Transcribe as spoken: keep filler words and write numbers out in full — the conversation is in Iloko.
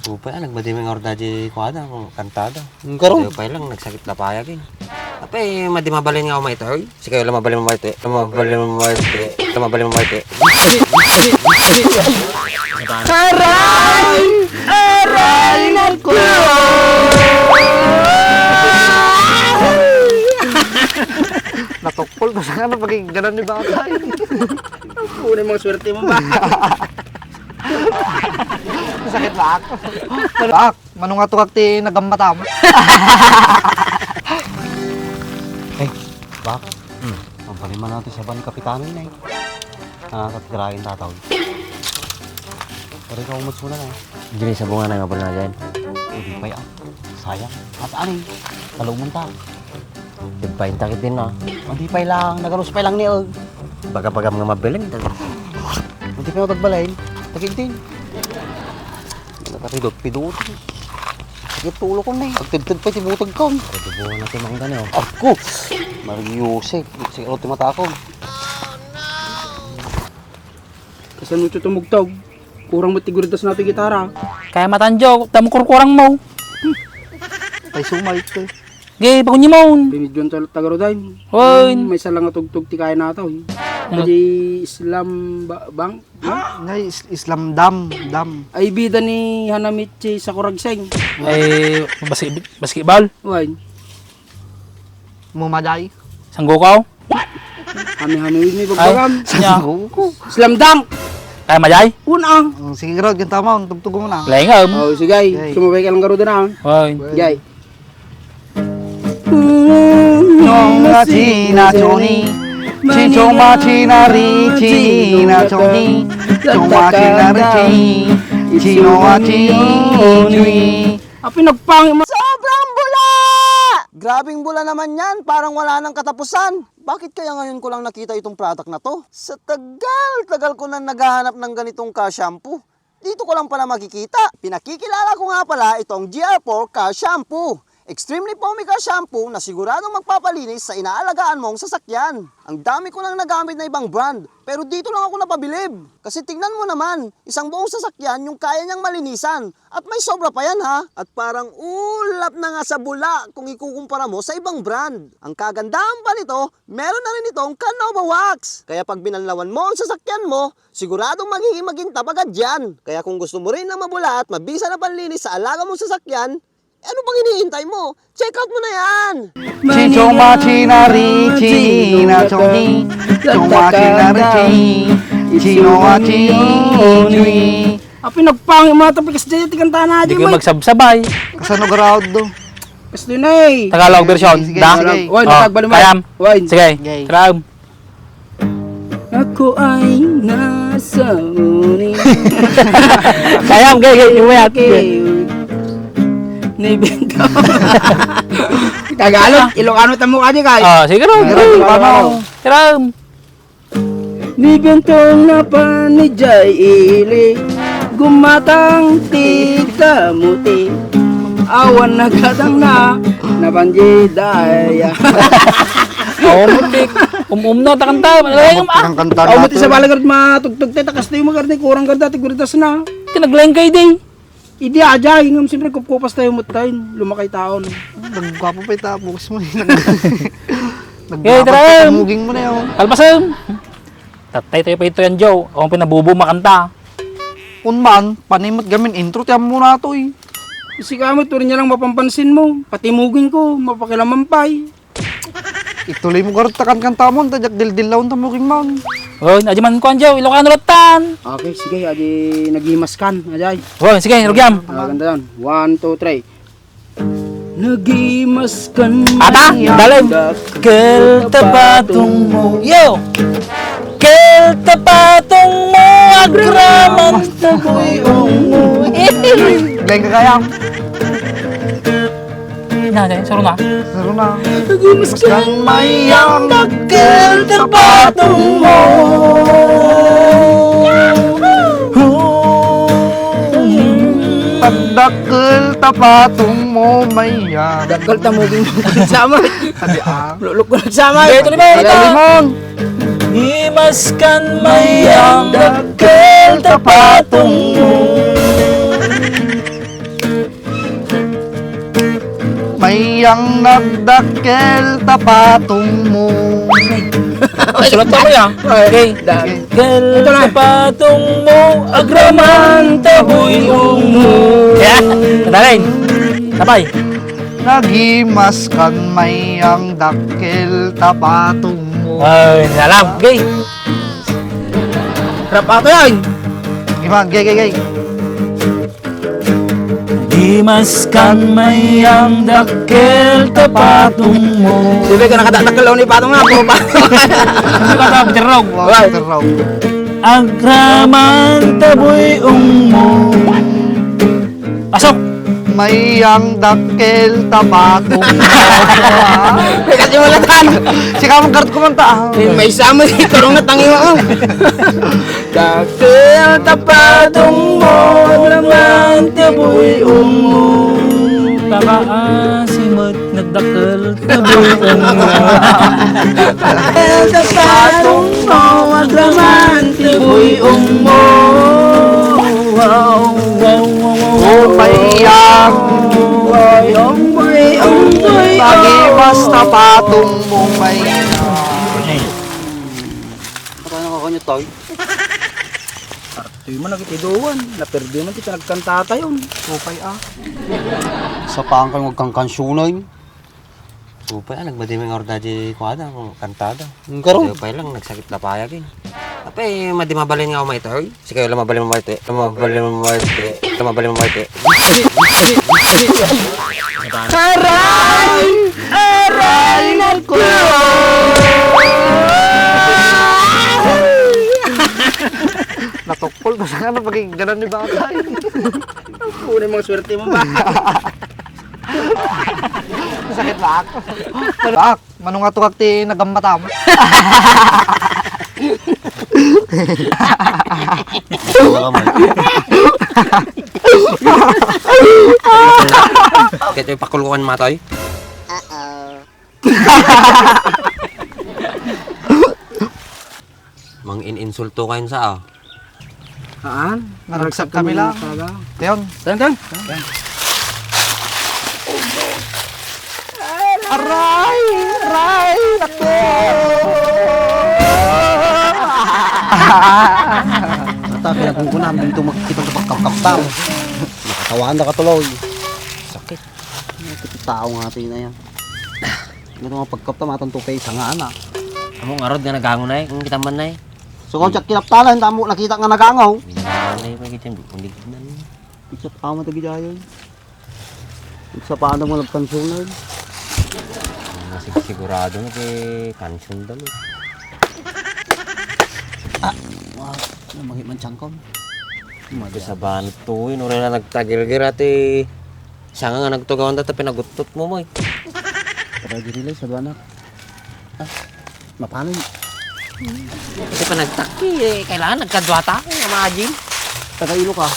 Upay, ah, nagmadi nga orda di kuada, kantada. Ang karon? Upay lang, nagsakit la pay agin. Apay, madi mabalin nga umay tayo. Sige, la mabalin mo, Marte. La mabalin mo, Marte. La mabalin mo, Marte. Aray! Aray, nako! Natukol ko sa ano, pag ganan ni Bakay. Una yung mga swerte mo ba? Sakit ba ako? Bak, manong atukak ti nagammatam. Eh, Bak, hmm. Ang paliman natin sa ban kapitanan na eh. Ah, katirain tataw. Pero ikaw, umat suna na eh. Diyan sa bunga na nga pala na dyan. Hindi pa yan. Sayang. At ano eh? Taluman ta. Dipain takit din na. Hindi pa lang. Nagarus pa lang ni Og. Baga-bagam nga mabilin. Hindi pa yung tagbalay. Takit din. Nakapidot-pidot. Sakit tulo ko na eh. Pagtudtud pa, tibutag ko. Pagtubuhan na timangga na oh. Ako! Mario Jose. Siguro timatakog. Kasano ito tumugtog? Kurang mo tigurudas na ito gitara. Kaya matanjo, tamo kurkurang mo. Ay, sumay ito eh. Gay, pakunyi mo. Pinidyon sa tagaroday. Hoy. Hmm, may salang atugtog ti kaya na ito eh. Ano? Kadi Islam ba, bang? Ha? Nay, is-, Islam dam, dam. Ay, bida ni Hanamichi sa Kuragseng. Ay, basket-, basketball? Why? Mumaday. Sanggukaw? Hami-hami ini Ay, bagbagam. Nya. Slam dunk! Kaya majay? Una. Mm, sige, Rod, ganito mo, tugtog mo na. Laingam. Oh, sige. Okay. Sumabay ka lang, Garuda na. Hoy. Jay. 中町な町に、ちちょまちなりちなちょに、ちょまちなりち、ちのまちに。 Api, nagpangit mo. Sobrang bula! Grabing bula naman yan, parang wala nang katapusan. Bakit kaya ngayon ko lang nakita itong product na to? Sa tagal-tagal ko na naghahanap ng ganitong ka-shampoo. Dito ko lang pala makikita. Pinakikilala ko nga pala itong G R four ka-shampoo. Extremely foamy ka-shampoo na siguradong magpapalinis sa inaalagaan mong sasakyan. Ang dami ko nang nagamit na ibang brand, pero dito lang ako napabilib. Kasi tingnan mo naman, isang buong sasakyan yung kaya niyang malinisan. At may sobra pa yan, ha? At parang ulap na nga sa bula kung ikukumpara mo sa ibang brand. Ang kagandahan pa nito, meron na rin itong Canova Wax. Kaya pag binanlawan mo ang sasakyan mo, siguradong magiging magintab agad yan. Kaya kung gusto mo rin ng mabula at mabisa na panlinis sa alaga mong sasakyan, eh, ano pang hinihintay mo? Check out mo na yan! ちちょまちなりちなちょに、ちちょまちなりち、ちのまちに。 Api, nagpangit mo ata, pikas dyan, tikan tana Di dyan, ko Mike. Magsabsabay. Kasano garaod do? Kasto na eh. Tagalog version, Sige, sige, da? sige. Wine, Oh, tagbalik mo. Kayam. Wine. Sige, Gay. Kram. Ako ay nasa uni. Kayam, gay, gay, umayat. Okay. Ni Bento. Tagalog, Ilocano tamo ka di, kay? Ah, sige, Kram. Kram, Kram. Kram. Kram. Ni Bentong napan ni Jay Ili, gumatang ti kamuti. Awan nagatang na, napan di daya. Awan mo ti, um-um na, takanta. Awan mo ti, kanta Awan mo ti natin. Sa balagard matugtog tayo, takas tayo magarni, kurang garda, tiguritas na. Tinaglayan kayo, day. Idi ajay, ngem siyempre kupkupas tayo met tayo, lumakay taon. Nagkwapo pa ita, bukas mo eh. Nag-, Eh, nagdapat tara. Ka, muging mo na yun. Kalpasan! Tatay tayo pa ito yan, Joe. Ako ang pinabubo makanta. Unman, panimot gamin intro, tiyan mo na to eh. Kasi kami, turin niya lang mapampansin mo. Pati muging ko, mapakilaman pa eh. Ituloy mo garud ta kankantamon, ta diak dildillawon ta muging man. Oh, ajaman ko, Anjo, Ilocano latan. Okay, sige, adi nagimaskan, ajay. Oh, sige, rugyam. Ah, ganda yan. One, two, three. Nagimaskan Ata, yan. Dalim. Kel tapatong mo. Yo! Kel tapatong mo, agraman taboy mo. Galing ka kaya? Na, na, saro na. Saro na. Gumiskan mayang dakkel ta patong mo. Pagdakkel ta patong mo, mayang. Dakkel ta mo, sama. Adi, ah. Lulok ko nagsama. Ito naman, ito. Limon. Gumiskan mayang dakkel ta patong mo. Mayang nagdakkel ta patongmo. Ay, sulat pa, kuya. Okay. Dakkel ta patongmo, agraman ta buy-ongmo. Yeah. Kadalin. Sabay. Nagimaskan mayang dakkel ta patongmo. Ay, alam. Okay. Rap ato yan. Giman, gay, gay, gay. Nagimaskan mayang dakkel ta patongmo. Di ba ka nakadakdakkel ni patong na, puro patong. Hindi ka tapos, Rog. Wow, Why? Sir Rog. Agraman ta buy-ongmo. Pasok! Mayang dakkel ta patongmo. May kasi wala tan. Si Kamang Kart kumanta. Eh, may sama si Turong na tangiwa, oh. Dakkel ta patongmo, agraman ta buy-ongmo. Pakaasi met nagdakkel ta buy-ongmo. Dakkel ta patongmo, agraman ta buy-ongmo. Wow, wow, wow, wow. Oh, mayang. Buy-ong, buy-ong, buy-ong. Nagimas ta patongmo, mayang. Ano ka kanya, Toy? Partoy man, nagitiduan. Naperde man ti pinagkantatayon. Supay, ah. Sapaan kayo magkangkansyonay. Supay, ah, nagmadi man nga orda di kuada, kantada. Ang karon? Supay lang, nagsakit na payag, eh. Apay, madi mabalin nga umay, Toy? Sige, la mabalin mo, Toy. La mabalin mo, Toy. La mabalin mo, Toy. Aray! Aray, nako! Natukpol ko sa ano, pagigganan ni Bakay. Ang puno yung mga swerte mo ba? Sakit ba ako? Bak, manong ato kag ti nagammatam. Kaya ito yung pakulungan, Matoy? Mang in-insulto kayo sa, ah. Haan? Naragsak kami lang. Talaga. Tiyon. Tiyon, tiyon. Aray! Aray! Nako! Ata, pinagkukunan dito magkipagkapkapkap. Nakatawaan na katuloy. Sakit. Ay, iti tao nga ito na yan. Ito nga pagkapta, matanto pa isang nga anak. Amo nga rod nga nagango na eh, kung kita man na eh. So, kung siya kinaptalan, tamo nakita nga nagango. Ay, pag ito, hindi ko na. Ikap amat agi dayon. Sa paano mo nagkansunan? Masig-, sigurado na kay kansun dalo. Ah, wow. Ano, mangit man tiyangkom? Ito sa banat to, eh. Nung na nagtagilgil ati, siya nga nagtugawan data, pinaguttot mo mo, eh. Pero diri lang, sa duwanak. Ah, mapano? Kasi pa nagtaki, eh. Kailangan nagkadwata, eh, imagine. Taga Ilo ka?